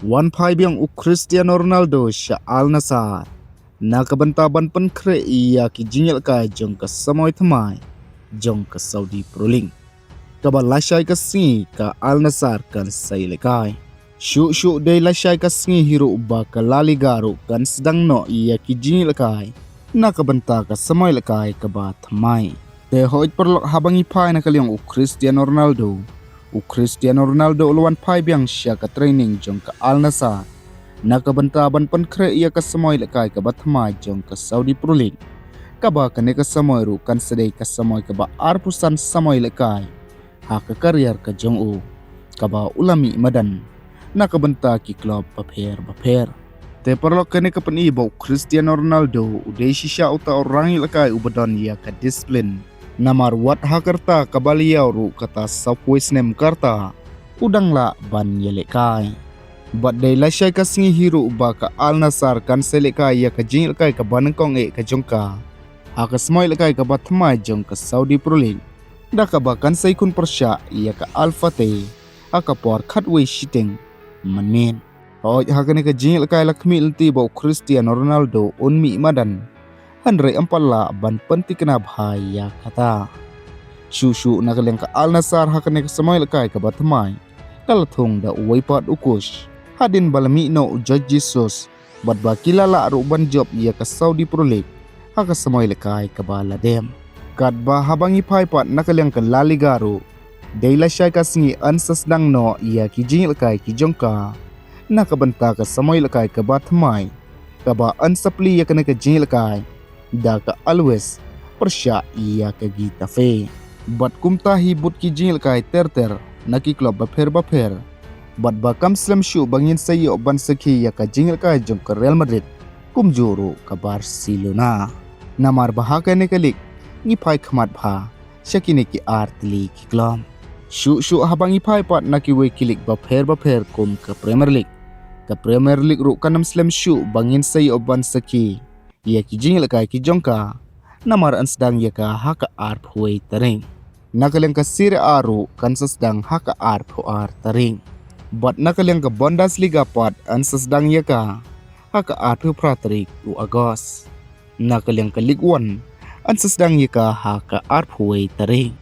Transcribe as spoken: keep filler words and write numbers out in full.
Wan phai biang u Cristiano Ronaldo sha Al Nassr na ka bynta ban pynkhreh ïa ki jingïalehkai jong ka samoi thymmai jong ka Saudi Pro League. Kaba lashai ka sngi ka Al Nassr kan sa ïalehkai. Shuh shuh dei lashai ka sngi hi ruh ba ka La Liga ruh kan sdang noh ïa ki jingïalehkai na ka bynta ka samoi ïalehkai kaba thymmai. Te hooid paralok, haba ngi phai na ka liang u Cristiano Ronaldo, u Cristiano Ronaldo u la wan phai biang sha ka training jong ka Al Nassr na ka bynta ban pynkhreh ïa ka samoi ïalehkai kaba thymmai jong ka Saudi Pro League, kaba kane ka samoi ruh kan sa dei ka samoi kaba arphew san samoi ïalehkai ha ka career ka jong u, kaba u la mih madan na ka bynta ki club bapher bapher. Te paralok, kane ka pyni ba u Cristiano Ronaldo u dei shisha uta u rangïalehkai uba don ïa ka discipline. Namar wat ha ka rta kaba la ïaw ruh kata sawphew snem ka rta u dang lah ban ïalehkai. Bad dei lashai ka sngi hi ruh ba ka Al Nassr kan sa ïalehkai ïa ka jingïalehkai kaba nyngkong eh ka jong ka ha ka samoi ïalehkai kaba thymmai jong ka Saudi Pro League, da kaba kan sa ïakhun pyrshah ïa ka Al Fateh ha ka por khatwei shiteng mynmiet. Hooid, ha kane ka jingïalehkai la khmih lynti ba u Cristiano Ronaldo un mih madan, hynrei ym pat lah ban pynthikna bha ïa kata. Shuh shuh na ka liang ka Al Nassr ha kane ka samoi ïalehkai kaba thymmai ka la thung da uwei pat u coach hadien ba la mih noh u Jorge Jesus, bad ba ki la lah ruh ban jop ïa ka Saudi Pro League ha ka samoi ïalehkai kaba la dep. Katba haba ngi phai pat na ka liang ka La Liga ruh, dei lashai ka sngi yn sa sdang noh ïa ki jingïalehkai ki jong ka na ka bynta ka samoi ïalehkai kaba thymmai, kaba yn sa plie ïa kane ka jingïalehkai da ka Alaves pyrshah ïa ka Getafe. Bad kumta hi bud ki jingïalehkai ter ter na ki club bapher bapher, bad ba kam slem shuh ba ngin sa ïoh ban sakhi ïa ka jingïalehkai jong ka Real Madrid kumjuh ruh ka Barcelona. Namar ba ha kane ka league ngi phai khmat bha sha kine ki ar tylli ki club. Shuh shuh haba ngi phai pat na kiwei ki league bapher bapher kum ka Premier League, ka Premier League ruh kan ym slem shuh ba ngin sa ïoh ban sakhi ïa ki jingïalehkai ki jong ka, namar yn sdang ïa ka ha ka arphew wei tarik. Na ka liang ka Serie A ruh kan sa sdang ha ka arphew ar tarik. Bad na ka liang ka Bundesliga pat yn sa sdang ïa ka ha ka arphew phra tarik u August. Na ka liang ka Ligue One yn sa sdang ïa ka ha ka arphew wei tarik.